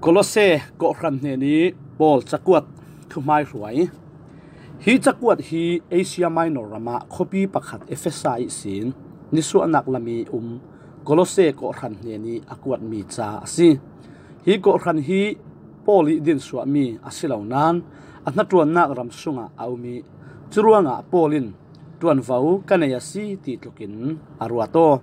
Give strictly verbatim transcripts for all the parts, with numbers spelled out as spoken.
Kolose kawhhran hnenih Paul cakuat thuhmaihruai. Hi cakuat hi Asia Minor ramah khuapi pakhat Efesa ihsin nisuahnak lam ih um Kolose kawhhran hnenih a kuatmi ca a si. Hi kawhhran hi Paul ih dinsuahmi a si lo nain a hnaṭuannak ram sungah a um ih, curuangah Paul in ṭuanvo ka nei a si ti tlukin a ruat aw.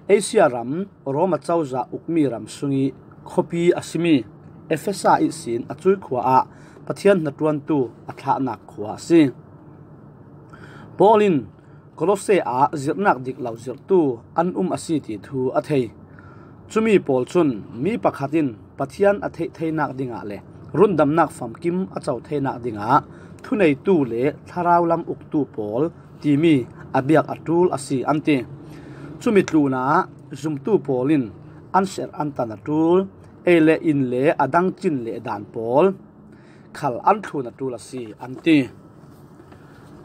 Asia ram Roma cozah ukmi ram sungih khuapi a simi Efesa ihsin a cui khua ah Pathian hnaṭuantu a thlahnak khua a si. Paul in Kolose ah zirhnak dik lo zirhtu an um a si ti thu a thei. Cumi pawl cun mi pakhat in Pathian a theih theinak dingah le rundamnak famkim a co theinak dingah thuneitu le thlarau lam uktu pawl timi a biak a ṭul a si an ti. Cumi tlunah zumtu pawl in an serh an tan a ṭul, ei le in le a dang cin le dan pawl khal an thlun a ṭul a si an ti.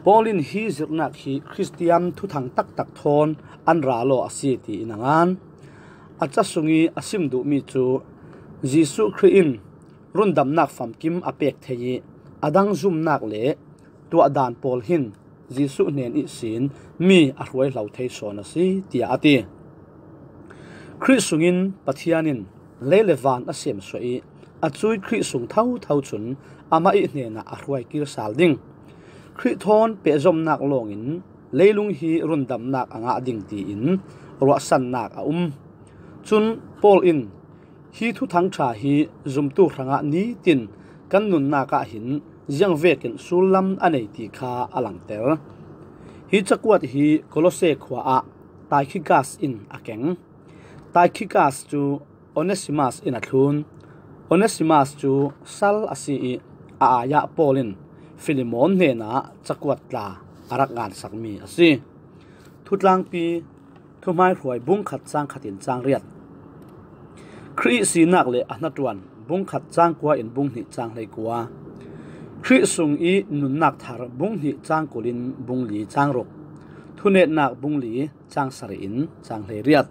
Paul in hi zirhnak hi Khristian thuthang taktak thawn an ra law a si tiin a ngan. A ca sungih a sim duhmi cu Jesuh Khrih in rundamnak famkim a pek thei ih a dang zumnak le tuahdan pawl hin Jesuh hnen ihsin mi a hruai hlo thei sawn a si, tiah a ti. Khrih sungin Pathian in lei le van a semsuah ih a cui Khrih sung thotho cun amah ih hnenah a hruai kir sal ding. Khrih thawn pehzomnak lawngin leilung hi rundamnak a ngah ding tiin ruahsannak a um. Cun Paul in hi thuthang ṭha hi zumtu hrangah nitin kan nunnak ah hin ziangvekin sullam a nei ti kha a langter. Hi cakuat hi Kolose khua ah Taikhikas in a keng. Taikhikas cu Onesimas in a thlun. Onesimas cu sal a si ih a ai-ah Paul in Filemon hnenah cakuat tla a rak ngansakmi a si. Thutlangpi thuhmaihruai bung khat cang khat in cang riat. Khrih sinak le a hnaṭuan bung khat cang kua in bung hnih cang hleikua. Khrih sung ih nunnak thar bung hnih cang kul in bung li cang ruk. Thunetnak bung li cang sarih in cang hleiriat.